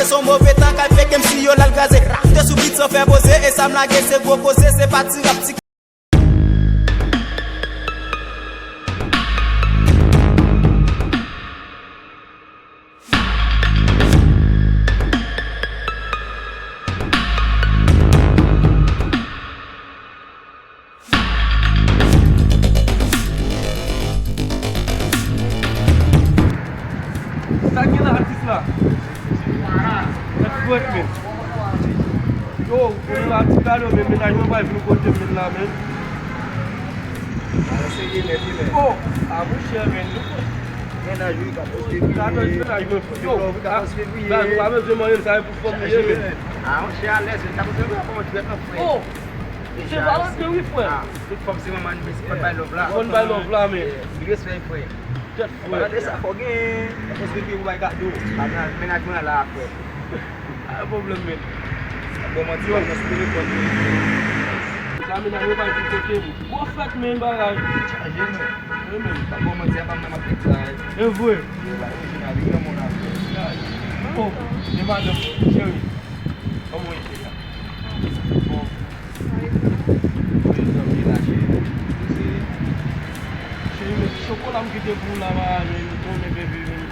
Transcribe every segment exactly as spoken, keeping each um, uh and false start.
Se yon move tan k al fè ke m si yo l al kraze. Te sou bit san fè poze, e sa m lage se gwo koze, se pa ti rap ti. Sa k gen la, atis la? Mèt fwèt, men. Yo, kounye la, ti kado, men mennaj mwen pa vin kote m, men la, men. Oh, a monchè, men. Mennaj, wi, katòz fevriye. Katòz mennaj mwen, yo. Katòz fevriye. Baz, ou pa bezwen manyen, sa e pou fanm li ye, men. A, monchè, alèz, katòz fevriye, kòman jwèt nan frè? Oh, se Valentin, wi, frè. Tout fanm se manman li, men se konn bay love la. Konn bay love la, men. Li respè frè. Tèt frè. An palan de sa, fò gen, fò gen pou bay kado. Mennaj mwen la, frè. Pa gen pwoblèm, men. Bon, manti, yo, nan telefòn. Sa mennaj mwen pa vin kote m. Gwo fèt, men, bagay. Chaje, men. Wi, men. Pa bon, manti, a pa m nan m ap fèt sa. E vre. Yo, ba, yo, jina, li nan mon afè. Oh, e madanm, cheri. Kòman w ye, cheri? Bon. Cheri, men ti chokola m kite pou ou la, bagay, men, ou konnen, baby, men.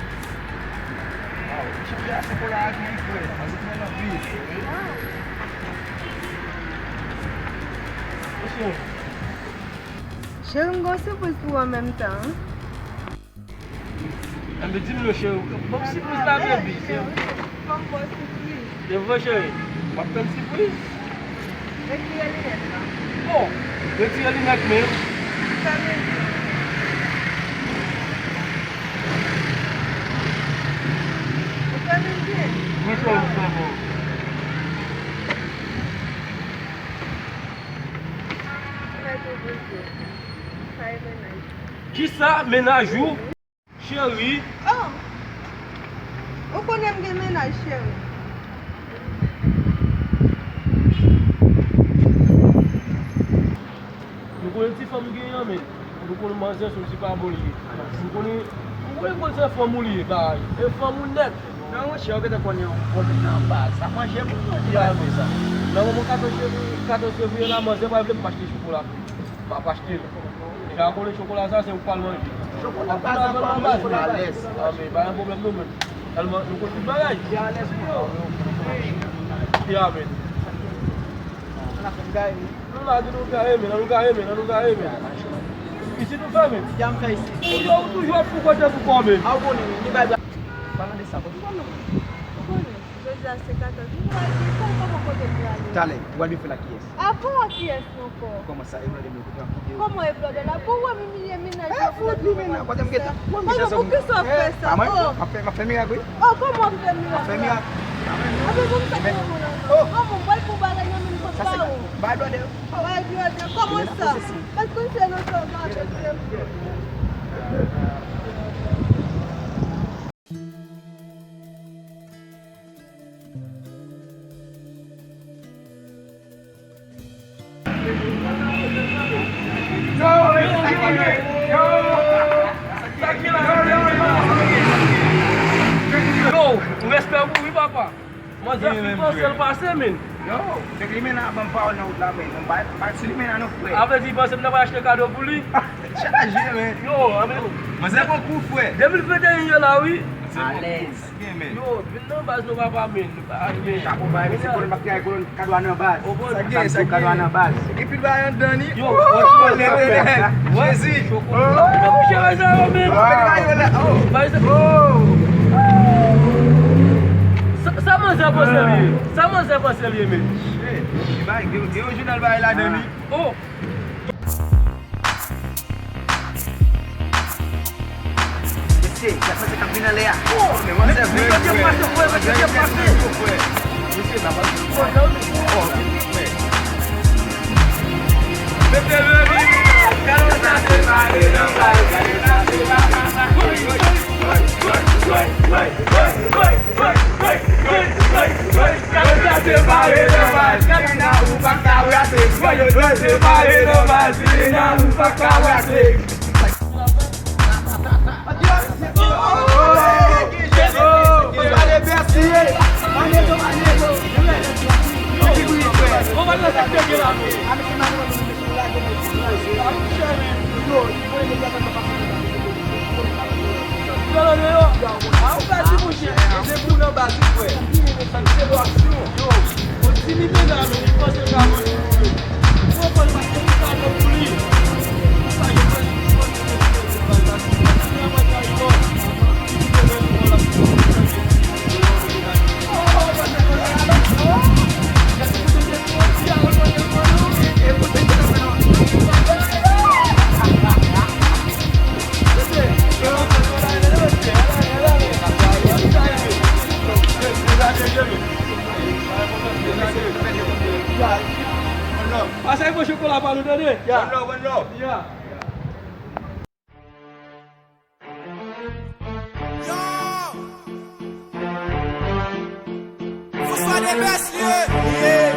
Waw, ti chokola, chokola ak men frè, paske mwen nan vi. Cheri, m gen yon sipriz pou ou an menm tan. Enben, di m non, cheri. Ban m sipriz la, baby. Ban m ba w sipriz. E vre, cheri. W ap fè m sipriz? Retire linèt la. Bon, retire linèt, men. Fèmen l byen. Ou fèmen l byen? Wi, cheri, m fèmen l. Ou mèt ouvri l. Sa e mennaj. Kisa mennaj ou? Cheri. Oh! Ou konnen m gen mennaj, cheri. Nou konnen ti fanm genyen an, men nou konnen manzè se yon ti pa bon li ye. Nou konnen, nou konnen manzè fanm ou li ye, bay. E fanm ou nèt. Non, monchè, ou gentan konnen yon pwoblèm nan baz. Sa manje pou jodi a, men sa. Nan moman katòz fevriye, katòz fevriye la, manzè pa vle m achte chokola. M ap achte l. Deja, ou konnen chokola sa, se ou k pral manje. Chokola baz, chokola baz. Alèz. A, men pa gen pwoblèm non, men. Tèlman nou konn tout bagay. Wi, amèn. Nou la di nou gaye, men, nou gaye, men, nou gaye, men. Isit ou fè, men. Ou toujou ap fou kote pou kò, men. A, ou konnen, li bay blag. Palan de sa, kote ou pral non? Ou konnen. Jodi a se katòz. Ou pral di, kòman kote m prale? Talè, ou pral vin fè l ak kiyès? Avan ak kiyès ankò? Kòman sa, e blòdè m yo kote m ap kite yo? Kòman e blòdè la? Bon, ou wè m imilye mennaj yo pou lòt moun konsa? Kòman, poukisa w ap fè sa? Oh! M ap fè, m ap fè mirak, wi. Oh, kòman w ap fè mirak la? Ape bon, sa ki nan men w la? Oh! Kòman, m pral pran bagay nan men m sot ba ou? Bay blòdè yo. Bay blòdè, kòman sa? Mèt konn fè nan sa w ka fè. Yo, respè pou wi, papa. Manzè fin panse l pase, men. Yo, nèg li men nan ban m pawòl nan wout la, men. Non, pa, pa sou li men nan non, frè. A vle di, panse m nan pral achte kado pou li? Chaje, men. Yo, a men. Manzè gon kou, frè. De mil venteyen ye la, wi. Alèz. Yo, vin nan baz nou, papa, men. Chapo bay, men se kolòn, m ap tire kolòn, kado a nan baz. Sa gen, sa gen. Kado a nan baz. Epi l bay anndan ni. Yo, oh, lè, lè, lè. Jezi. Yo, mouche, sa yo, men. Bay sa. Oh. Sa, sa manzè panse l ye? Sa manzè panse l ye, men? Shit. Li bay, gen, gen yon jounal bay ladan li. Oh. Mesye, gad sa k ap vin anlè a. Oh, men manzè vre, vre. Mesye, pase. Mesye, papa. Oh, frè. Mesye, vre, vre. Gade sa se pale nan bal, gade sa se pale. Sa k te gen la menm. Yo, yo, yo, yo, a ou pèdi mouche, depi w nan baz ou kwè. Sa k se yo aksyon. Yo, kontinite la menm, li panse l ka manje pou yo. Ou konprann paske li pa bon pou li. Sa yo panse pou panse ke se baz la. Pase yon chokola pa nou, tande? Ya. One love, one love. Ya. Yo! François Debeslier! Yeah!